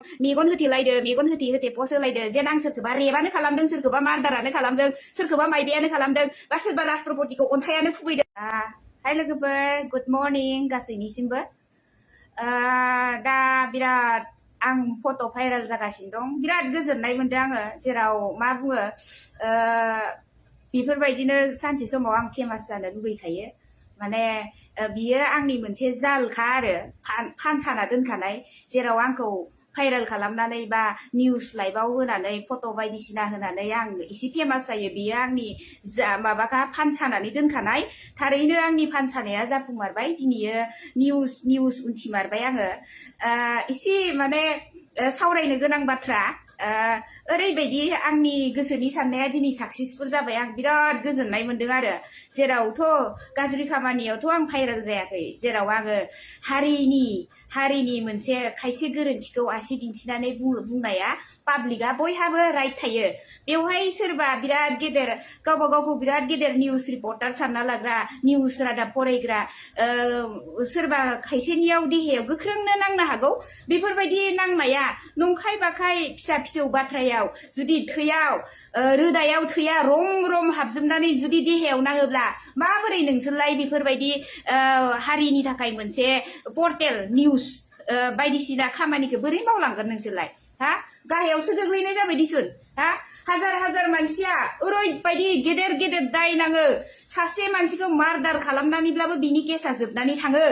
मेगन होथे पस्ट होलायदो जेन आं सोरखौबा रेबानो खालामदों सोरखौबा मार्डारानो खालामदों सोरखौबा मायबायानो खालामदों बा सोरबा राष्ट्रपतिखौ अन्थायानो खुबैदों हाय लोगोफोर गुड मर्निं गासैनिसिमबो दा बिराद आं फट' भाइरेल जागासिनो दं बिराद गोजोननाय मोनदों आङो जेराव मा बुङो बेफोरबायदिनो सानसे समाव आं फेमास जानो लुगैखायो माने बियो आंनि मोनसे जालखा आरो फानसाना दोनखानाय जेराव आंखौ भाइरेल खालामनानै बा निउस लाइभआव होनानै फट' बायदिसिना होनानै आं एसे फेमास जायो बियो आंनि माबाखा फानसानानै दोनखानाय थारैनो आंनि फानसानाया जाफुंमारबाय दिनैयो निउस उनथिमारबाय आङो एसे माने सावरायनो गोनां बाथ्रा ओरैबायदि आंनि गोसोनि साननाया दिनै साक्सेसफुल जाबाय आं बिराद गोजोननाय मोनदों आरो जेरावथ' गाज्रि खामानियावथ' आं भाइरेल जायाखै जेराव आङो हारिनि मोनसे खायसे गोरोन्थिखौ आसि दिन्थिनानै बुंनाया पाब्लिकआ बयहाबो राइट थायो बेवहाय सोरबा बिराद गेदेर गावबा गावखौ बिराद गेदेर निउस रिपर्टार सानना लाग्रा निउस रादाब फरायग्रा सोरबा खायसेनियाव देहायाव गोख्रोंनो नांनो हागौ बेफोरबायदि नांनाया नंखाय बाखाय फिसा बाथ्रायाव जुदि थैयाव रोदायाव थैया रम हाबजोबनानै जुदि देहायाव नाङोब्ला माबोरै नोंसोरलाय बेफोरबायदि हारिनि थाखाय मोनसे पर्टेल निउस बायदिसिना खामानिखौ बोरै मावलांगोन नोंसोरलाय हा गाहायावसो गोग्लैनाय जाबाय दिसुन हा हाजार मानसिया ओरैबायदि गेदेर दाय नाङो सासे मानसिखौ मार्डार खालामनानैब्लाबो बिनि केसा जोबनानै थाङो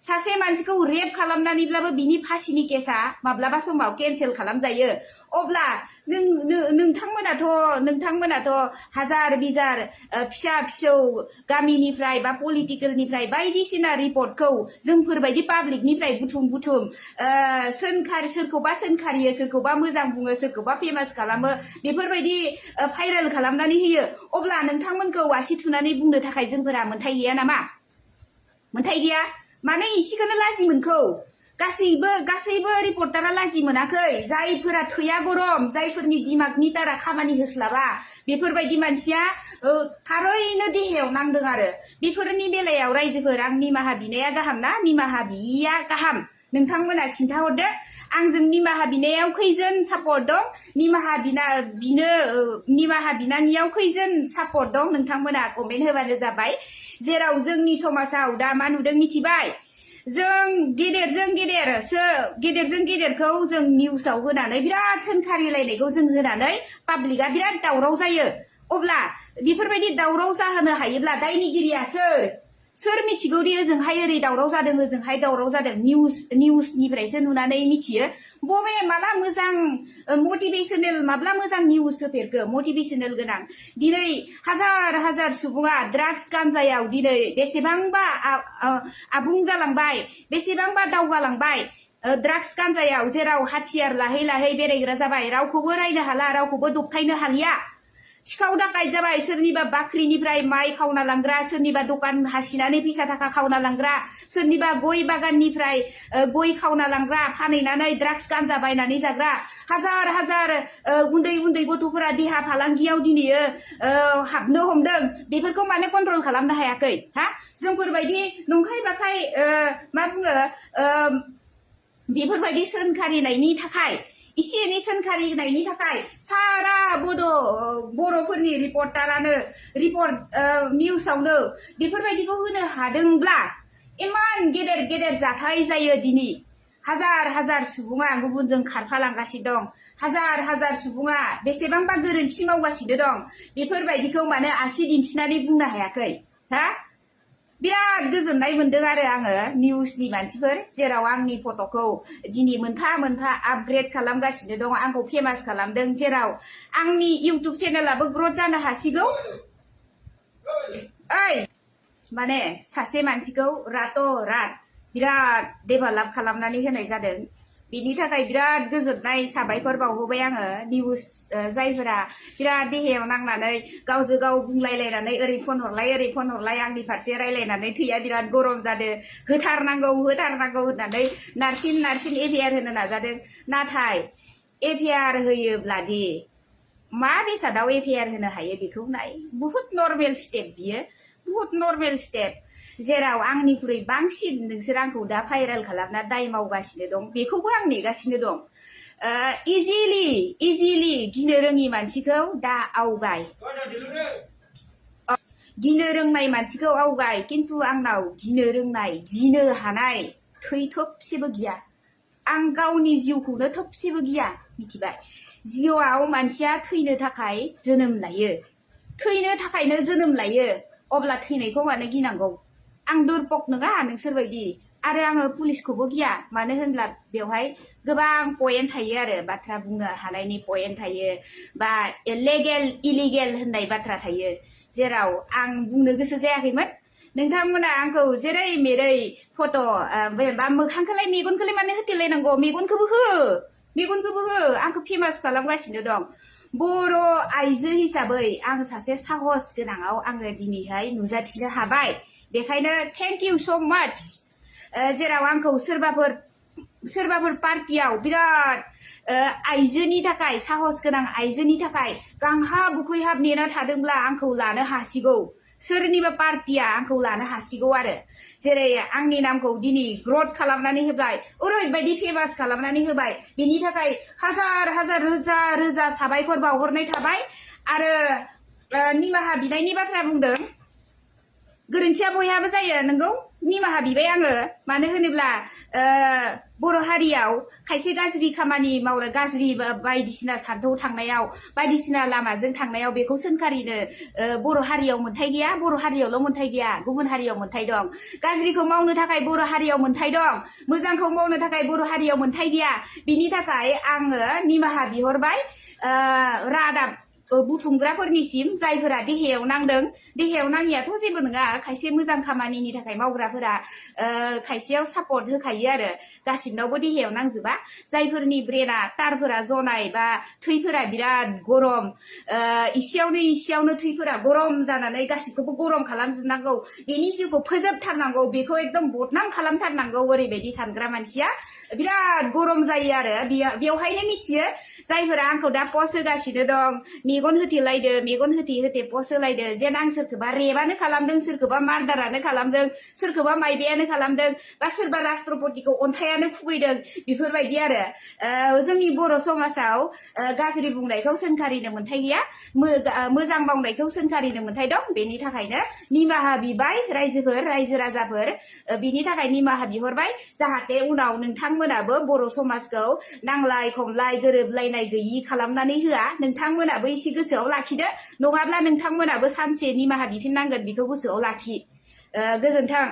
सासे मानसिखौ रेप खालामनानैब्लाबो बिनि फासिनि केसा माब्लाबा समाव केन्सेल खालामजायो अब्ला नोंथांमोनाथ' हाजार बिजार फिसा गामिनिफ्राय बा पलिटिकेलनिफ्राय बायदिसिना रिपर्टखौ जोंफोरबायदि पाब्लिकनिफ्राय बुथुम सोरखौबा सोंखारियो सोरखौबा मोजां बुङो सोरखौबा फेमास खालामो बेफोरबायदि भाइरेल खालामनानै होयो अब्ला नोंथांमोनखौ आसि थुनानै बुंनो थाखाय जोंफोरा मोन्थाय गैया नामा मोन्थाय गैया माने इसेखौनो लाजि मोनखौ गासैबो रिपर्टारा लाजि मोनाखै जायफोरा थैया गरम जायफोरनि दिमागनि दारा खामानि होस्लाबा बेफोरबायदि मानसिया थारैनो देहायाव नांदों आरो बेफोरनि बेलायाव रायजोफोर आं निमाहा बिनाया गाहाम ना निमाहा बियिया गाहाम नोंथांमोना खिन्थाहरदो आंजों निमाहा बिनायाव खैजोन सापर्ट दं निमाहा बिनानियाव खैजोन सापर्ट दं नोंथांमोना कमेन्ट होबानो जाबाय जेराव जोंनि समाजाव दा मा नुदों मिथिबाय जों गेदेरजों गेदेरखौ जों निउसाव होनानै बिराद सोंखारिलायनायखौ जों होनानै पाब्लिकआ बिराद दावराव जायो अब्ला बेफोरबायदि दावराव जाहोनो हायोब्ला दायनिगिरिया सोर मिथिगौदि ओजोंहाय ओरै दावराव जादों ओजोंहाय दावराव जादों निउसनिफ्रायसो नुनानै मिथियो बबे माला मोजां मटिभेशनेल माब्ला मोजां निउस होफेरखो मटिभेशनेल गोनां दिनै हाजार सुबुङा ड्राग्स गान्जायाव दिनै बेसेबांबा आबुं जालांबाय बेसेबांबा दावगालांबाय ड्राग्स गान्जायाव जेराव हाथियार लाहै बेरायग्रा जाबाय रावखौबो रायनो हाला रावखौबो दबथायनो हालिया सिखाव दाखायत जाबाय सोरनिबा बाख्रिनिफ्राय माइ खावना लांग्रा सोरनिबा दखान हासिनानै फैसा थाखा खावना लांग्रा सोरनिबा गय बागाननिफ्राय गय खावना लांग्रा फानहैनानै ड्राग्स गान्जा बायनानै जाग्रा हाजार उन्दै गथ'फोरा देहा फालांगियाव दिनैयो हाबनो हमदों बेफोरखौ माने कन्ट्रल खालामनो हायाखै हा जोंफोरबायदि नंखाय बाखाय मा बुङो बेफोरबायदि सोंखारिनायनि थाखाय इसे एनै सोंखारिनायनि थाखाय सारा बर'फोरनि रिपर्टारानो निउसावनो बेफोरबायदिखौ होनो हादोंब्ला इमान गेदेर जाथाय जायो दिनै हाजार सुबुङा गुबुनजों खारफालांगासिनो दं हाजार सुबुङा बेसेबांबा गोरोन्थि मावगासिनो दं बेफोरबायदिखौ माने आसि दिन्थिनानै बुंनो हायाखै हा बिराद गोजोननाय मोनदों आरो आङो निउसनि मानसिफोर जेराव आंनि फट'खौ दिनै मोनफा आपग्रेड खालामगासिनो दं आंखौ फेमास खालामदों जेराव आंनि इउटुब चेनेलाबो ग्रथ जानो हासिगौ माने सासे मानसिखौ रात बिराद डेभेलप खालामनानै होनाय जादों बिनि थाखाय बिराद गोजोननाय साबायखर बावहोबाय आङो निउस जायफोरा बिराद देहायाव नांनानै गावजों गाव बुंलायलायनानै ओरै फन हरलाय आंनि फारसे रायलायनानै थैया बिराद गरम जादों होथारनांगौ होननानै नारसिन एफआइआर होनो नाजादों नाथाय एफआइआर होयोब्लादि मा बेसादाव एफआइआर होनो हायो बेखौ नाय बहुत नर्मेल स्टेप बियो बहुत नर्मेल स्टेप जेराव आंनिख्रुइ बांसिन नोंसोर आंखौ दा भाइरेल खालामना दाय मावगासिनो दं बेखौबो आं नेगासिनो दं इजिलि गिनो रोङि मानसिखौ दा आवगाय गिनो रोंनाय मानसिखौ आवगाय किन्तु आंनाव गिनो रोंनाय गिनो हानाय थै थोबसेबो गैया आं गावनि जिउखौनो थोबसेबो गिया मिथिबाय जिउआव मानसिया थैनो थाखाय जोनोम लायो थैनो थाखायनो जोनोम लायो अब्ला थैनायखौ मानो गिनांगौ आं दुरपक नङा नोंसोरबायदि आरो आङो पुलिसखौबो गिया मानो होनब्ला बेवहाय गोबां पइन्ट थायो आरो बाथ्रा बुंनो हानायनि पइन्ट थायो बा लेगेल इलिगेल होननाय बाथ्रा थायो जेराव आं बुंनो गोसो जायाखैमोन नोंथांमोना आंखौ जेरै मेरै फट' बा मोखांखौलाय मेगनखौलाय मानो होथेलायनांगौ मेगनखौबो हो आंखौ फेमास खालामगासिनो दं बर' आइजो हिसाबै आं सासे साहस गोनाङाव आङो दिनैहाय नुजाथिनो हाबाय बेखायनो थेंक इउ स' माच जेराव आंखौ सोरबाफोर पार्टियाव बिराद आइजोनि थाखाय साहस गोनां आइजोनि थाखाय गांहाब उखैहाब नेना थादोंब्ला आंखौ लानो हासिगौ सोरनिबा पार्टिया आंखौ लानो हासिगौ आरो जेरै आंनि नामखौ दिनै ग्रथ खालामनानै होबाय ओरैबायदि फेमास खालामनानै होबाय बिनि थाखाय हाजार रोजा साबायखर बावहरनाय थाबाय आरो निमाहा बिनायनि बाथ्रा बुंदों गोरोन्थिया बयहाबो जायो नंगौ निमाहा बिबाय आङो मानो होनोब्ला बर' हारियाव खायसे गाज्रि खामानि मावनो गाज्रि बायदिसिना सान्थौ थांनायाव बायदिसिना लामाजों थांनायाव बेखौ सोंखारिनो बर' हारियाव मोन्थाय गैया बर' हारियावल' मोन्थाय गैया गुबुन हारियाव मोन्थाय दं गाज्रिखौ मावनो थाखाय बर' हारियाव मोन्थाय दं मोजांखौ मावनो थाखाय बर' हारियाव मोन्थाय गैया बिनि थाखाय आङो निमाहा बिहरबाय रादाब बुथुमग्राफोरनिसिम जायफोरा देहायाव नांदों देहायाव नाङियाथ' जेबो नङा खायसे मोजां खामानिनि थाखाय मावग्राफोरा खायसेयाव सापर्ट होखायो आरो गासिनावबो देहायाव नांजोबा जायफोरनि ब्रेना तारफोरा जनाय बा थैफोरा बिराद गरम इसेयावनो थैफोरा गरम जानानै गासिखौबो गरम खालामजोबनांगौ बेनि जिउखौ फोजोबथारनांगौ बेखौ एकदम बदनाम खालामथारनांगौ ओरैबायदि सानग्रा मानसिया बिराद गरम जायो आरो बेवहायनो मिथियो जायफोरा आंखौ दा पस्ट होगासिनो दं मेगन होथे पस्ट होलायदो जेन आं सोरखौबा रेबानो खालामदों सोरखौबा मार्डारानो खालामदों सोरखौबा माइबायानो खालामदों बा सोरबा राष्ट्रपतिखौ अन्थायानो खुबैदों बेफोरबायदि आरो जोंनि बर' समाजाव गाज्रि बुंनायखौ सोंखारिनो मोन्थाय गैया मोजां मावनायखौ सोंखारिनो मोन्थाय दं बेनि थाखायनो निमाहा बिबाय रायजो राजाफोर बिनि थाखाय निमाहा बिहरबाय जाहाथे उनाव नोंथांमोनाबो बर' समाजखौ नांलाय खमलाय गोरोबलायनाय गैयि खालामनानै होआ नोंथांमोनाबो एसे गोसोआव लाखिदो नङाब्ला नोंथांमोनाबो सानसे निमाहा बिफिननांगोन बेखौ गोसोआव लाखि गोजोन्थों